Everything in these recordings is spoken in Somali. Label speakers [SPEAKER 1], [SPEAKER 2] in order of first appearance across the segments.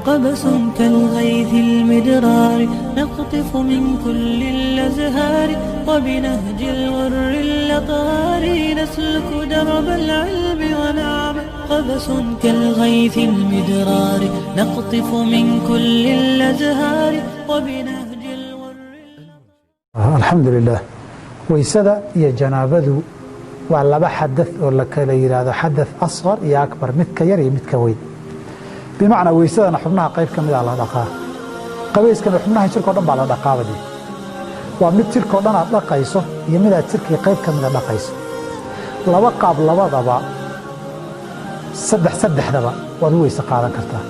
[SPEAKER 1] قبس كالغيث المدرار، نقطف من كل الأزهار، وبنهج الغر الأطهار نسلك درب العلم ونعمل. قبس كالغيث المدرار، نقطف من كل الأزهار، وبنهج الغر.
[SPEAKER 2] Alxamdu lilah. Weysada iyo janaabadu waa laba xadath oo la kala yidhaahdo xadath asqar iyo akbar, midka yar iyo midka weyn. Bimacnaa, weysadana xubnaha qayb ka mida la dhaqaa, qabayskana xubnaha jirka o dhan baa la dhaqaabadi. Waa mid jirkao dhan aad dhaqayso iyo midaad jirkii qayb ka mida dhaqayso. Laba qaab labadaba, saddex saddexdaba waad u weyse qaadan kartaa.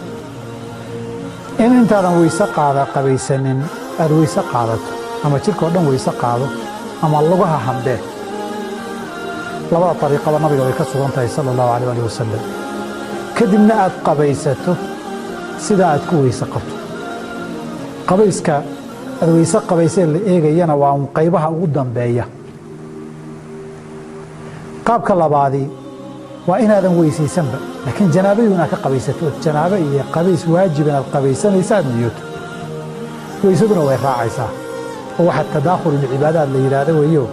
[SPEAKER 2] In intaadan weyse qaada qabaysanin aad weyse qaadato, ama jirkao dhan weyse qaado ama lugaha hambee, labada ariiqaba nabiga way ka sugan tahay sala allahu alayh alih wasalam. Kadibna aad qabaysato sida aad ku weyse qabto. Qabayska aad weyse qabaysee la eegayana waa un qaybaha ugu dambeeya. Qaabka labaadi waa inaadan weysaysanba, laakiin janaabadu inaad ka qabaysato, ood janaabo iyo qabays waajib inaad qabaysanaysa aad niyooto, weysaduna way raacaysaa. Oo waxaa tadaakhululcibaadaad la yidhaahdo weeyo,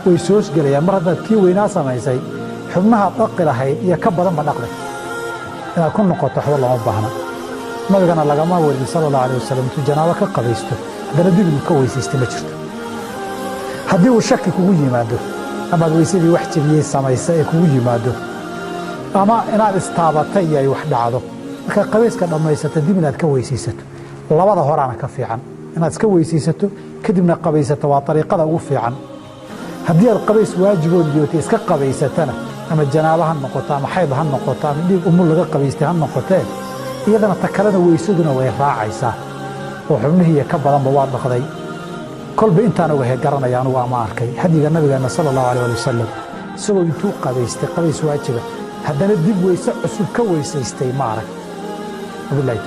[SPEAKER 2] way soosgelayaan. Mar haddaad kii weynaa samaysay, xubnahaad dhaqi lahayd iyo ka badanba dhaqday, inaad ku noqoto waxba looma baahna. Nabigana lagama warin sala allahu alayh wasalam intuu janaabo ka qabaysto haddana dib inuu ka weysaysta, ma jirto. Haddii uu shaki kugu yimaado, amaad weysadii wax jebiyey samaysa ee kugu yimaado, ama inaad istaabatay iyo ay wax dhacdo, markaad qabayska dhammaysato dib inaad ka weysaysato, labada horaana ka fiican. Inaad iska weysaysato kadibna qabaysato waa ariiqada ugu fiican. Haddii aad qabays waajibood niyootay iska qabaysatana, ama janaabo ha noqoto ama xayd ha noqoto ama dhiig umul laga qabaystay ha noqotee, iyadana ta kalena weysaduna way raacaysaa oo xubnihiiyo ka badanba waa dhaqday. Kolba intaan ogahay garanaya anugu ama arkay hadyiga nabigeena sala allahu alay ali wasalam, isagoo intuu qabaystay qabays waajiba haddana dib weyse cusub ka weysaystay ma arag. Wabillahi.